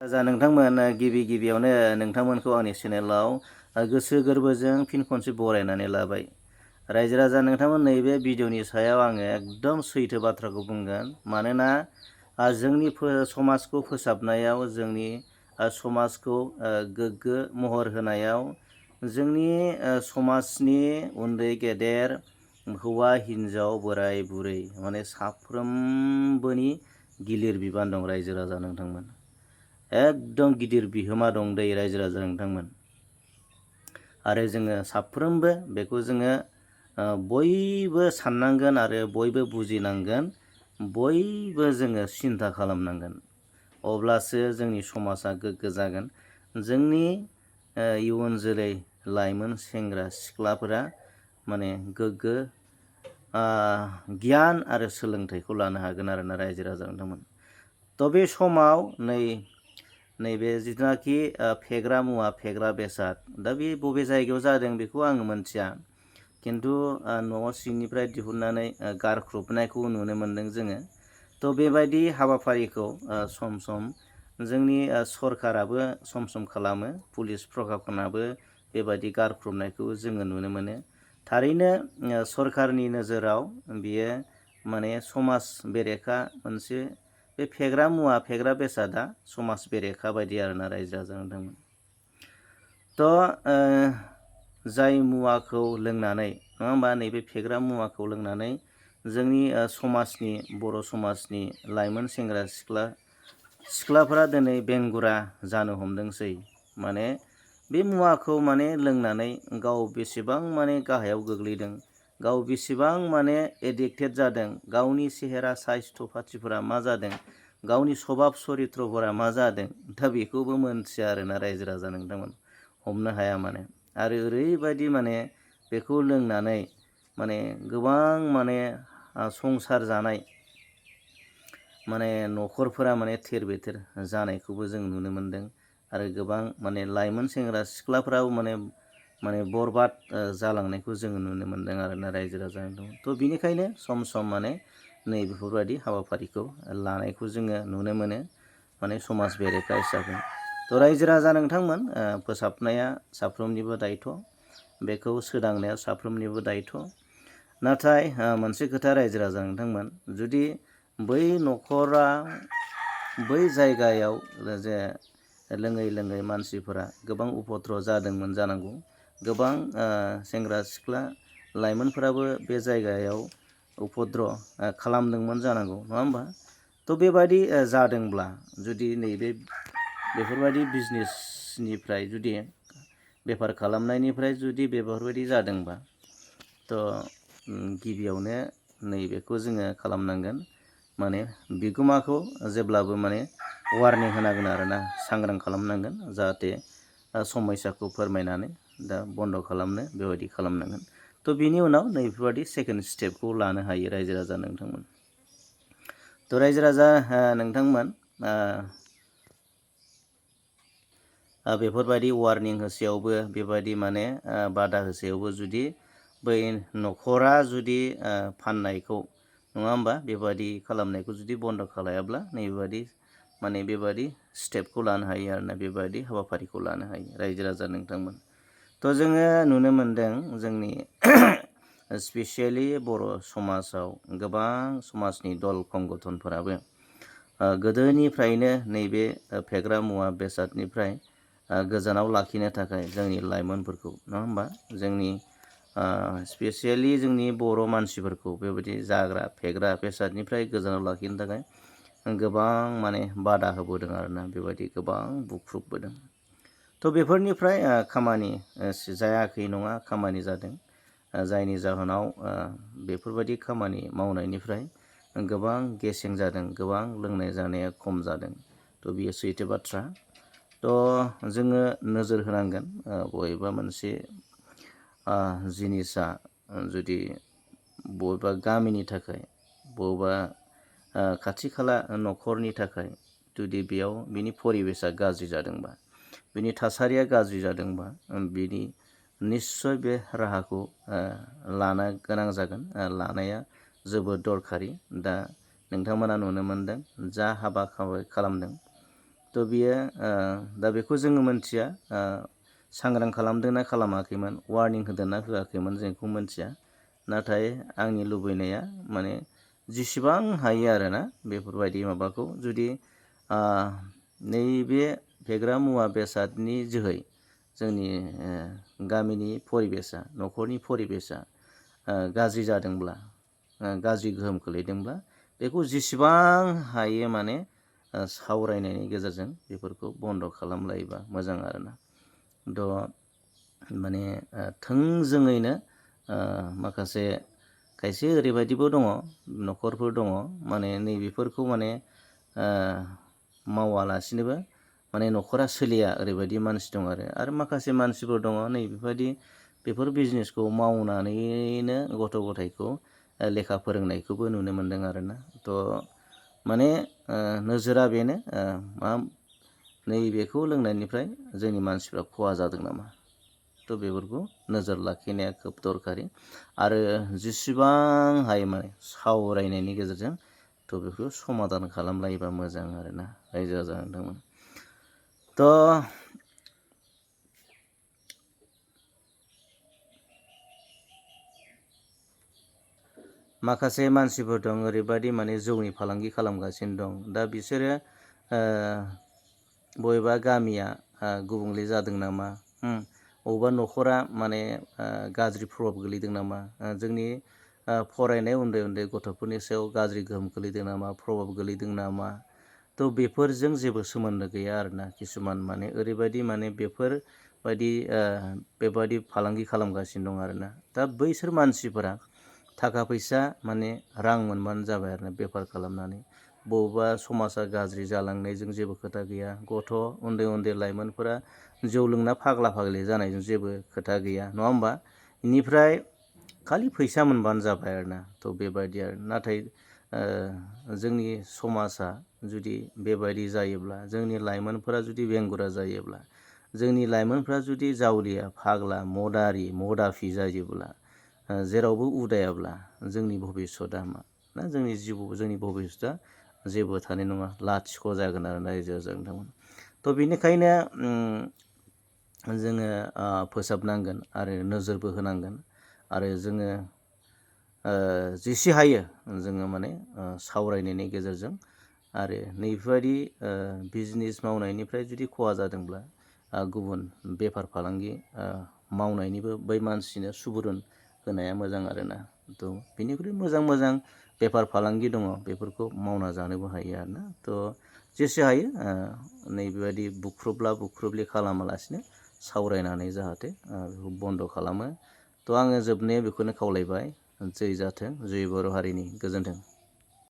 जा नोंथांमोन गिबि गिबियावनो नोंथांमोनखौ आंनि चेनेलाव गोसो गोरबोजों फिन खनसे बरायनानै लाबाय। रायजो राजा नोंथांमोन नैबे भिडिअनि सायाव आङो एकदम सैथो बाथ्राखौ बुंगोन। मानोना जोंनि समाजखौ फोसाबनायाव, जोंनि समाजखौ गोग्गो महर होनायाव, जोंनि समाजनि उन्दै गेदेर हौवा हिन्जाव बोराय बुरै माने साफ्रोमबोनि गिलिर बिबान दं। रायजो राजा नोंथांमोन एकदम गिदिर बिहोमा दं दै रायजो राजा नोंथांमोन। आरो जोङो साफ्रोमबो बेखौ जोङो बयबो साननांगोन आरो बयबो बुजिनांगोन, बयबो जोङो सिन्था खालामनांगोन। अब्लासो जोंनि समाजा गोग्गो जागोन। जोंनि इयुन जोलै लाइमोन सेंग्रा सिख्लाफोरा माने गोग्गो गियान आरो सोलोंथाइखौ लानो हागोन आरोना रायजो राजा नोंथांमोन। थ' बे समाव नैबे जिथुनाखि फेग्रा मुवा, फेग्रा बेसाद, दा बे बबे जायगायाव जादों बेखौ आङो मोनथिया, खिन्थु न' सिंनिफ्राय दिहुननानै गारख्रुबनायखौ नुनो मोन्दों जोङो। थ' बेबायदि हाबाफारिखौ सम सम जोंनि सरकाराबो सम सम खालामो, पुलिस प्रखाखनाबो बेबायदि गारख्रुबनायखौ जोङो नुनो मोनो। थारैनो सरकारनि नोजोराव बियो माने समाज बेरेखा मोनसे, बे फेग्रा मुवा, फेग्रा बेसादा समाज बेरेखा बायदि आरोना रायजो राजा नोंथांमोन। थ' जाय मुवाखौ लोंनानै, नङा होमबा, नैबे फेग्रा मुवाखौ लोंनानै जोंनि समाजनि, बर' समाजनि लाइमोन सेंग्रा सिख्लाफोरा दिनै बेंगुरा जानो हमदोंसै। माने बे मुवाखौ माने लोंनानै गाव बेसेबां माने गाहायाव गोग्लैदों, गाव बेसेबां माने एडिक्टेड जादों, गावनि सेहेरा साइस्थ' पाथिफोरा मा जादों, गावनि सभाब सरित्रफोरा मा जादों, दा बेखौबो मोनथिया आरोना रायजो राजा नोंथांमोन, हमनो हाया माने। आरो ओरैबायदि माने बेखौ लोंनानै माने गोबां माने संसार जानाय माने न'खरफोरा माने थेर बेथेर जानायखौबो जों नुनो मोन्दों। आरो गोबां माने लाइमोन सेंग्रा सिख्लाफ्राबो माने बरबाद जालांनायखौ जोङो नुनो मोन्दों आरोना रायजो राजा नोंथांमोन। थ' बिनिखायनो सम सम माने नैबेफोरबायदि हाबाफारिखौ लानायखौ जोङो नुनो मोनो, माने समाज बेरेखा हिसाबै। थ' रायजो राजा नोंथांमोन, फोसाबनाया साफ्रोमनिबो दायथ', बेखौ सोदांनाया साफ्रोमनिबो दायथ'। नाथाय मोनसे खोथा रायजो राजा नोंथांमोन, जुदि बै न'खरा, बै जायगायाव जे लोङै लोङै मानसिफोरा गोबां उपद्र' जादोंमोन जानांगौ, गोबां सेंग्रा सिख्ला लाइमोनफोराबो बे जायगायाव उपद्र' खालामदोंमोन जानांगौ, नङा होमबा? थ' बेबायदि जादोंब्ला, जुदि बेफोरबायदि बिजनेसनिफ्राय, जुदि बेफार खालामनायनिफ्राय जुदि बेफोरबायदि जादोंबा, थ' गिबियावनो नैबेखौ जोङो खालामनांगोन, माने बिगोमाखौ जेब्लाबो माने वार्निं होनांगोन आरोना, सांग्रां खालामनांगोन, जाहाथे समयसाखौ फोरमायनानै दा बन्द' खालामनो बेबायदि खालामनांगोन। थ' बिनि उनाव नैबेफोरबायदि सेकेन्ड स्टेपखौ लानो हायो रायजो राजा नोंथांमोन। थ' रायजो राजा नोंथांमोन, बेफोरबायदि वार्निं होसेयावबो, बेबायदि माने बादा होसेयावबो जुदि बै न'खरा जुदि फाननायखौ, नङा होमबा, बेबायदि खालामनायखौ जुदि बन्द' खालायाब्ला नैबेबायदि माने बेबायदि स्टेपखौ लानो हायो आरोना, बेबायदि हाबाफारिखौ लानो हायो रायजो राजा नोंथांमोन। थ' जोङो नुनो मोन्दों जोंनि स्पेसियेलि बर' समाजाव गोबां समाजनि दल संगठनफोराबो गोदोनिफ्रायनो नैबे फेग्रा मुवा बेसादनिफ्राय गोजानाव लाखिनो थाखाय जोंनि लाइमोनफोरखौ, नङा होमबा, जोंनि स्पेसियेलि जोंनि बर' मानसिफोरखौ बेबायदि जाग्रा फेग्रा बेसादनिफ्राय गोजानाव लाखिनो थाखाय गोबां माने बादा होबोदों आरोना, बेबायदि गोबां बुख्रुबबोदों। थ' बेफोरनिफ्राय खामानि जायाखै नङा, खामानि जादों, जायनि जाहोनाव बेफोरबायदि खामानि मावनायनिफ्राय गोबां गेसें जादों, गोबां लोंनाय जानाया खम जादों। थ' बियो सैथो बाथ्रा। थ' जोङो नोजोर होनांगोन, बबेबा मोनसे जिनिसा जुदि बबेबा गामिनि थाखाय, बबेबा खाथि खाला न'खरनि थाखाय जुदि बेयाव बिनि परिबेसा गाज्रि जादोंबा, बिनि थासारिया गाज्रि जादोंबा, बिनि निस्सय बे राहाखौ लानो गोनां जागोन, लानाया जोबोद दरखारि। दा नोंथांमोना नुनो मोन्दों, जा हाबा खालामदों, थ' बियो दा बेखौ जोङो मोनथिया सांग्रां खालामदोंना खालामाखैमोन, वार्निं होदोंना होआखैमोन जों बेखौ मोनथिया। नाथाय आंनि लुबैनाया माने जेसेबां हायो आरोना बेफोरबायदि माबाखौ जुदि नैबे फेग्रा मुवा बेसादनि जोहै जोंनि गामिनि परिबेसा, न'खरनि परिबेसा गाज्रि जादोंब्ला, गाज्रि गोहोम खोलैदोंब्ला बेखौ जेसेबां हायो माने सावरायनायनि गेजेरजों बेफोरखौ बन्द' खालामलायोबा मोजां आरोना। थ' माने थोंजोङैनो माखासे खायसे ओरैबायदिबो दङ, न'खरफोर दङ माने नैबेफोरखौ माने मावालासिनोबो माने न'खरा सोलिया ओरैबायदि मानसि दं आरो माखासे मानसिफोर दङ नैबेबायदि बेफोर बिजनेसखौ मावनानैनो गथ' गथायखौ लेखा फोरोंनायखौबो नुनो मोन्दों आरोना। थ' माने नोजोरा बेनो नैबेखौ लोंनायनिफ्राय जोंनि मानसिफ्रा खहा जादों नामा, थ' बेफोरखौ नोजोर लाखिनाया खोब दरखारि आरो जेसेबां हायो माने सावरायनायनि गेजेरजों थ' बेखौ समाधान खालामलायोबा मोजां आरोना रायजो राजा नोंथांमोन। थ' माखासे मानसिफोर दं ओरैबायदि माने जौनि फालांगि खालामगासिनो दं। दा बिसोरो बबेबा गामिया गुबुंले जादों नामा, बबेबा न'खरा माने गाज्रि प्रभाब गोलैदों नामा, जोंनि फरायनाय उन्दै उन्दै गथ'फोरनि सायाव गाज्रि गोहोम गोलैदों नामा, प्रभाब गोलैदों नामा, थ' बेफोरजों जेबो सोमोन्दो गैया आरोना। किसुमान माने ओरैबायदि माने बेबायदि फालांगि खालामगासिनो दं आरोना। दा बैसोर मानसिफोरा थाखा फैसा माने रां मोनबानो जाबाय आरोना बेफार खालामनानै। बबेबा समाजा गाज्रि जालांनायजों जेबो खोथा गैया, गथ' उन्दै उन्दै लाइमोनफोरा जौ लोंना फाग्ला फाग्लि जानायजों जेबो खोथा गैया, नङा होमबा? बेनिफ्राय खालि फैसा मोनबानो जाबाय आरोना। थ' बेबायदि आरो नाथाय जोंनि समाजा जुदि बेबायदि जायोब्ला, जोंनि लाइमोनफोरा जुदि बेंगुरा जायोब्ला, जोंनि लाइमोनफ्रा जुदि जावलिया फाग्ला मदारि मदाफि जायोब्ला, जेरावबो उदायाब्ला जोंनि भबिसतआ मा ना, जोंनि भबिसतआ जेबो थानाय नङा, लाथिख' जागोन आरो रायजो राजा नोंथांमोन। थ' बेनिखायनो जोङो फोसाबनांगोन आरो नोजोरबो होनांगोन आरो जोङो जेसे हायो जोङो माने सावरायनायनि गेजेरजों आरो नैफोरबायदि बिजनेस मावनायनिफ्राय जुदि खहा जादोंब्ला गुबुन बेफार फालांगि मावनायनिबो बै मानसिनो सुबुरुन होनाया मोजां आरोना। थ' बेनिख्रुइ मोजां मोजां बेफार फालांगि दङ, बेफोरखौ मावना जानोबो हायो आरोना। थ' जेसे हायो नैबेबायदि बुख्रुबलि खालामालासिनो सावरायनानै जाहाथे बेखौ बन्द' खालामो। थ' आङो जोबनायाव बेखौनो खावलायबाय, जै जाथों जै बर' हारिनि। गोजोन्थों।